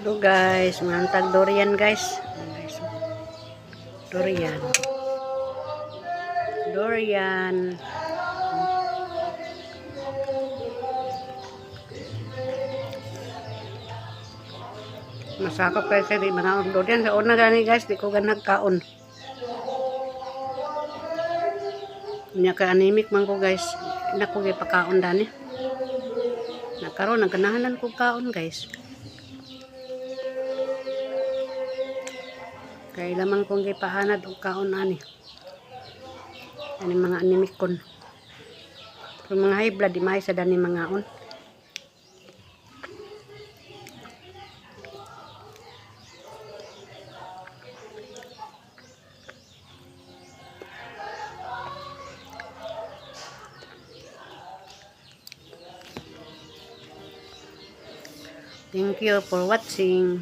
Hello guys, mga tag durian, guys. Ayan, guys. Durian. Durian. Masakop kayo sa di mga durian. Sa una gani, guys, di ko ganag kaon. Nya kay anemic man ko, guys. Nako gipakaon dani. Nakaroon naganahanan ko kaon, guys. Kay lamang kong gipahanad og kaon ani. Ani mga anemic kon. Pero mga high blood di maayo sa dani mangaon. Thank you for watching.